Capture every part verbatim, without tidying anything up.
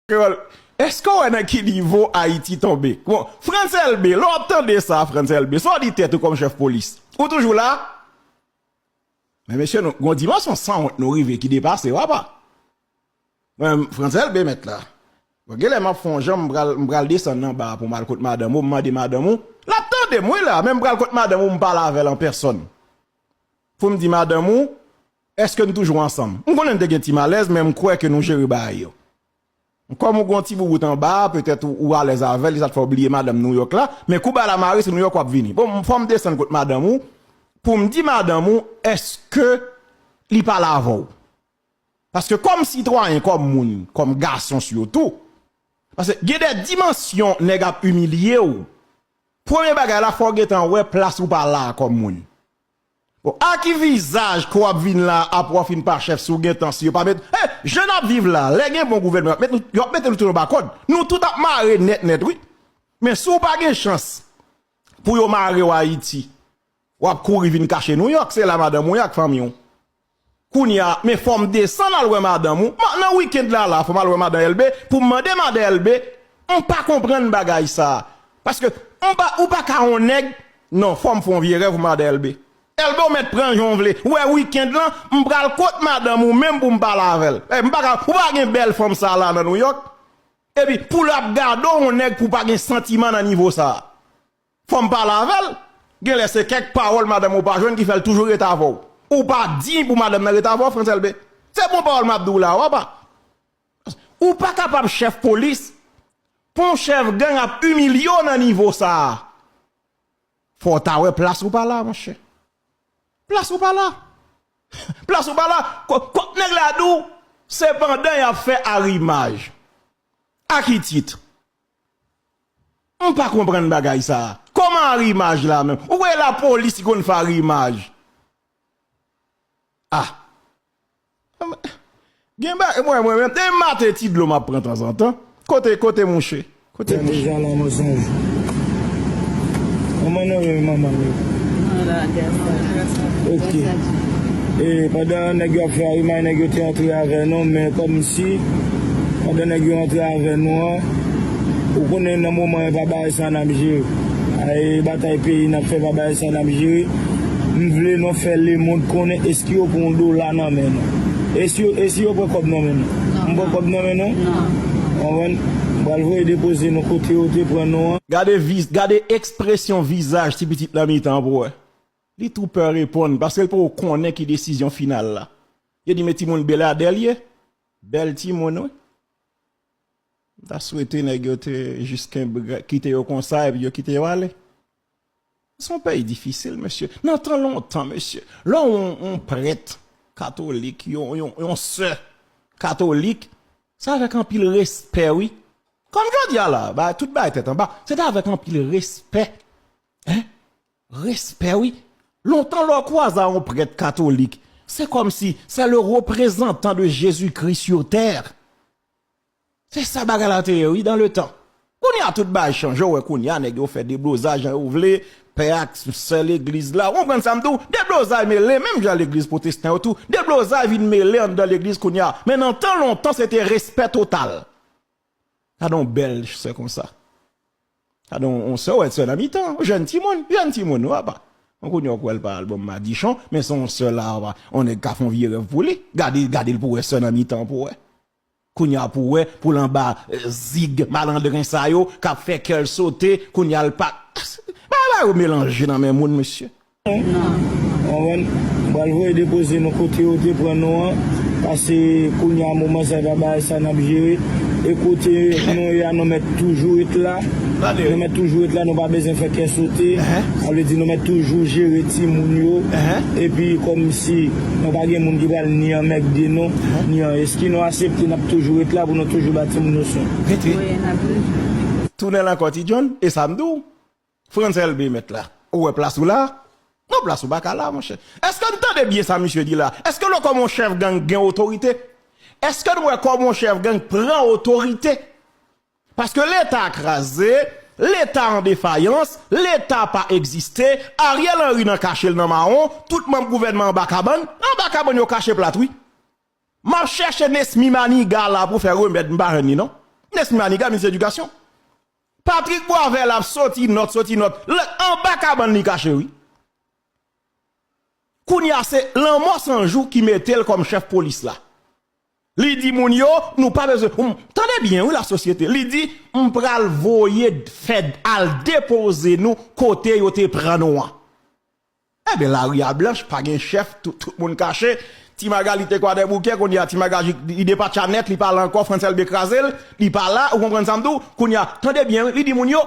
Kreyòl, èske w wè nan ki nivo Ayiti tonbe? Bon, Frantz Elbé, lè w ap tande sa, Frantz Elbé, sa w di tèt ou kòm chèf polis? Ou toujou la? Men mesye, nou, gon dimansyon sanwont nou rive ki depase, w apa. Mwen, Frantz Elbé mèt la. Bon, genlè m ap fè yon jan, m pral, m pral desann anba a pou m al kot madanm ou, m mande madanm ou. L ap tande m, wi, la, men m pral kot madanm ou, m pale avè l an pèsòn. Pou m di madanm ou, èske n toujou ansanm? M konnen n te gen ti malèz, men m kwè ke nou jere bagay yo. Kòm ou gon ti boubout anba a, petèt ou, ou alèz avè l, e sa t fè w bliye madanm Nouyòk la, men kou bagay la mare, se Nouyòk w ap vini. Bon, fò m desann kot madanm ou, pou m di madanm ou, èske li pale avè w? Paske kòm sitwayen, kòm moun, kòm gason sitou, paske gen de dimansyon nèg ap imilye w. Premye bagay la, fò w gentan wè plas ou pa la a kòm moun. Bon, a ki vizaj ke w ap vin la apre w fin pa chèf si w gentan, si yo pa met, eh, jan n ap viv la, lè gen bon gouvènman, y ap met nou, y ap mete nou tout anba kòd. Nou tout ap mare nèt nèt, wi. Men si w pa gen chans pou yo mare w Ayiti, w ap kouri vin kache Nouyòk, se la madanm ou ye ak fanmi w. Kounye a, men fò m desann al wè madanm ou. Ma-, nan wikenn la, la, fò m al wè madan Elbé, pou m mande madan Elbé, m pa konprann bagay sa a. Paske m pa, ou pa ka yon nèg, non, fò m fè yon vye rèv pou madan Elbé. Elbé, ou mèt pran jan w vle. Ou wè wikenn lan, m pral kot madanm ou menm pou m pale avè l. Eh, m pa ka, ou pa gen bèl fanm sa a la nan Nouyòk? Epi, pou l ap gade w, yon nèg pou w pa gen santiman nan nivo sa a. Fò m pale avè l. Genlè se kèk pawòl madanm ou pa jwenn ki fè l toujou rete avè w. Ou pa diy pou madanm nan rete avè w, Frantz Elbé. Se bon pawòl m ap di w la, w apa. Ou pa kapab chèf polis, pou yon chèf gang ap imilye w nan nivo sa a. Fò w ta wè plas ou pa la, monchè. Plas ou pa la. Plas ou pa la. Ko-, ko-, nèg la di w, se pandan y ap fè arimaj. A ki tit? M pa konprann bagay sa a. Kòman arimaj la menm? Ou wè lapolis ki konn fè arimaj? Ah. Gen ba, mwen, mwen menm, depi maten ti dlo m ap pran tanzantan. Kote, kote mouche? Kote mouche? Deja la mwen sonje. Kòman nou rele manman yo? Ok. E pandan nèg yo ap fè arimaj, nèg yo te antre avè nou, men kòmsi pandan nèg yo antre avè nou an, ou konnen nan moman e pa bagay sa n ap jere. E batay peyi n ap fè, pa bagay sa n ap jere. M vle nou fè lemonn konnen eske yo pran yon dola nan men nou. Eske yo, eske yo pran kòb nan men nou? M pran kòb nan men nou? Konprann? M pral voye depoze nou kote yo te pran nou an. Gade vis-, gade ekspresyon vizaj ti pitit nan mitan an pou wè. Li tou pè reponn, paske l poko konnen ki desizyon final la. Yo di, men timoun Beladè l ye. Bèl timoun, wi. M ta swete nèg yo te jis kenbe, kite yo konsa, epi yo kite yo ale. Se yon peyi difisil, mesye. Nan tan lontan, mesye, lè w yon, yon prèt katolik, yon, yon, yon sè katolik, se avèk anpil respè, wi. Kòm jodi a la, ba, tout bagay tèt anba, se te avèk anpil respè. Hein? Respè, wi. Lontan, lè w kwaze a yon prèt katolik, se kòmsi c'est le représentant de Jésus-Christ sur terre. Se sa bagay la te ye, wi, dans le temps. Kounye a, tout bagay chanje, w wè kounye a, nèg yo fè deblozay jan yo vle, pè ak sè legliz la. Ou konprann sa m di w? Deblozay mele, menm jan legliz pwotestan yo tou. Deblozay vin mele anndan legliz kounye a. Men nan tan lontan, se te respè total. Gade yon bèl sè konsa. Gade yon, yon sè, w wè sè nan mitan, jèn timoun, jèn timoun, wi, apa. Bon, kounye a, w kwè l pa al bon madichon, men se yon sè la, apa, yon nèg ka fè yon vye rèv pou li. Gade, gade l pou wè sè nan mitan pou wè. Kounye a pou wè, pou l anba, eh, zig malandren sa yo, k ap fè kè l sote, kounye a l pa, bagay yo melanje nan men moun, mesye. Konprann? M pral voye depoze nou kote yo te pran nou an, paske kounye a moman sa e pa bagay sa n ap jere. E kote nou ye a, nou mèt toujou ret la. Nou mèt toujou ret la, nou pa bezwen fè kè sote. Sa vle di nou mèt toujou jere timoun yo. Epi kòmsi nou pa gen moun ki pral ni anmègde nou, ni an, eski nou aksepte n ap toujou ret la pou nou toujou ba timoun nou swen? Rete. Tounen l ankò, Ti John, e sa m di w. Frantz Elbé mèt la. Ou wè plas ou la? Non, plas ou pa ka la, monchè. Èske n tande byen sa misye di la? Èske nou wè kòman yon chèf gang gen otorite? Èske nou wè kòman yon chèf gang pran otorite? Paske Leta kraze, Leta an defayans, Leta pa egziste, Ariel Henry nan kache l nan mawon, tout manm gouvènman anba kabann, anba kabann yo kache plat, wi. M ap chèche Nesmy Maniga la pou fè remèd, m pa jwenn li non. Nesmy Maniga, minis edikasyon. Patrick Boisvert la ap soti nòt, soti nòt. L-, anba kabann li kache, wi. Kounye a se Lanmò San Jou ki mete l kòm chèf polis la. Li di moun yo, nou pa bezwen. Tande byen, wi, lasosyete. Li di, m pral voye fè al depoze nou kote yo te pran nou an. Ebyen, lari a blanch, pa gen chèf, tout, tout moun kache. Ti Magali te Kwadèboukè, kounye a Ti Magali, li depatcha nèt, li pa la ankò, Frantz Elbé kraze l, li pa la, ou konprann sa m di w? Kounye a, tande byen, wi, li di moun yo,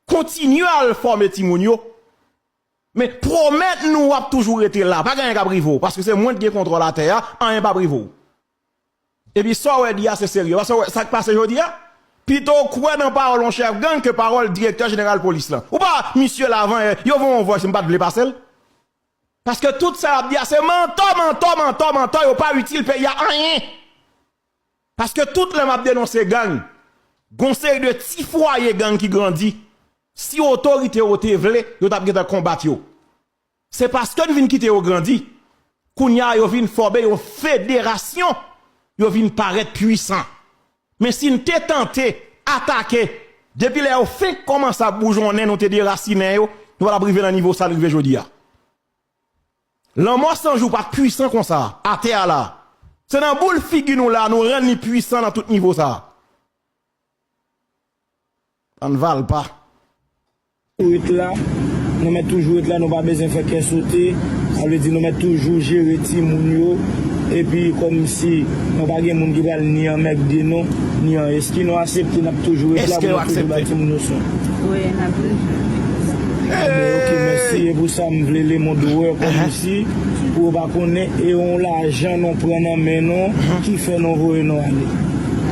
kontinye al fòme timoun yo. Men pwomèt nou w ap toujou rete la. Pa gen anyen k ap rive w, paske se mwen ki gen kontwòl atè a, anyen p ap rive w. Epi sa w wè di a se serye. Paske w wè sa k pase jodi a? Pito w kwè nan pawòl yon chèf gang ke pawòl direktè jeneral polis lan. Ou pa misye la avan yè, yo voye yon vòys, m pa t vle pase l. Paske tout sa y ap di a se mantò, mantò, mantò, mantò, yo pa itil peyi a anyen. Paske tout lè m ap denonse gang, gon seri de ti fwaye gang ki grandi. Si otorite yo te vle, yo t ap gentan konbat yo. Se paske n vin kite yo grandi. Kounye a, yo vin fòme yon federasyon. Yo vin parèt pwisan. Men si n te tante atake, depi lè yo fenk kòmanse ap boujonnen, nou te derasinen yo, nou pa t ap rive nan nivo sa n rive jodi a. Lanmò San Jou pa t pwisan konsa, atè a la. Se nan boul figi nou la, nou rann li pwisan nan tout nivo sa. Ann valpa. Ret la, nou mèt toujou ret la, nou pa bezwen fè kè sote. Sa vle di nou mèt toujou jere timoun yo. Epi kòmsi nou pa gen moun ki pral ni anmègde nou, ni an. Èske nou aksepte n ap toujou ret la pou nou toujou bay timoun yo swen? Wi, n ap toujou. Ebyen, ok, mèsi. E pou sa, m vle le mo dwè kòmsi, pou yo pa konnen, e yon lajan nou pran nan men nou, ki fè nou voye nou ale.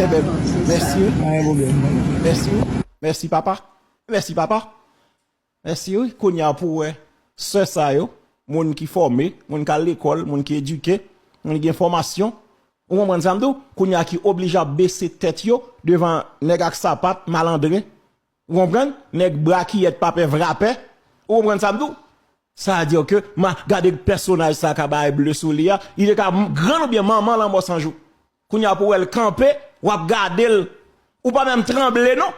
Ebyen, mèsi wi. Pa gen pwoblèm. Mèsi wi. Mèsi papa. Mèsi papa. Mèsi wi. Kounye a pou wè sè sa yo, moun ki fòme, moun k al lekòl, moun ki edike, moun ki gen fòmasyon. Ou konprann sa m di w? Kounye a ki oblije ap bese tèt yo devan nèg ak sapat, malandren. Ou konprann? Nèg brakiyèt pa pè vrapè. Ou konprann sa m di w? Sa vle di ke, ma, gade pèsonaj sa ka bay ble sou li a. Li te ka m-, grann oubyen manman Lanmò San Jou. Kounye a pou wè l kanpe, w ap gade l. Ou pa menm tranble non.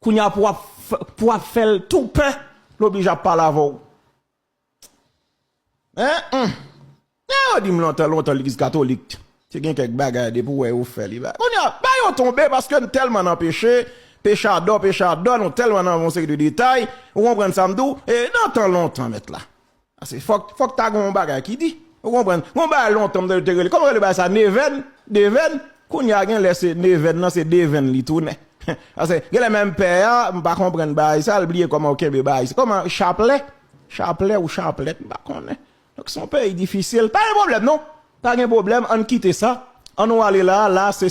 Kounye a pou w ap f-, pou w ap fè l tou pè, l oblije ap pale avè w. Hein? Hum. Nèg yo di m lontan, lontan legliz katolik te gen kèk bagay depi w wè yo fè li. Kounye a, ba yo tonbe paske n tèlman nan peche, pechadò, pechadò, nou tèlman nan yon seri de detay, ou konprann sa m di w, e nan tan lontan, mèt la. Ase fòk, fòk ta gen yon bagay ki di, ou konprann? Yon bagay lontan m te rele, kòman rele bagay sa? Nevèn? Devèn? Kounye a gen lè se nevèn nan, se devèn li tounen. Ase, gen lè menm pè a, m pa konprann bagay sa, l bliye kòman yo kenbe bagay sa. Kòman, chaplè? Chaplè ou chaplèt, m pa konnen. Donk, se yon peyi difisil. Pa gen pwoblèm, non. Pa gen pwoblèm, ann kite sa. Ann nou ale la, la, se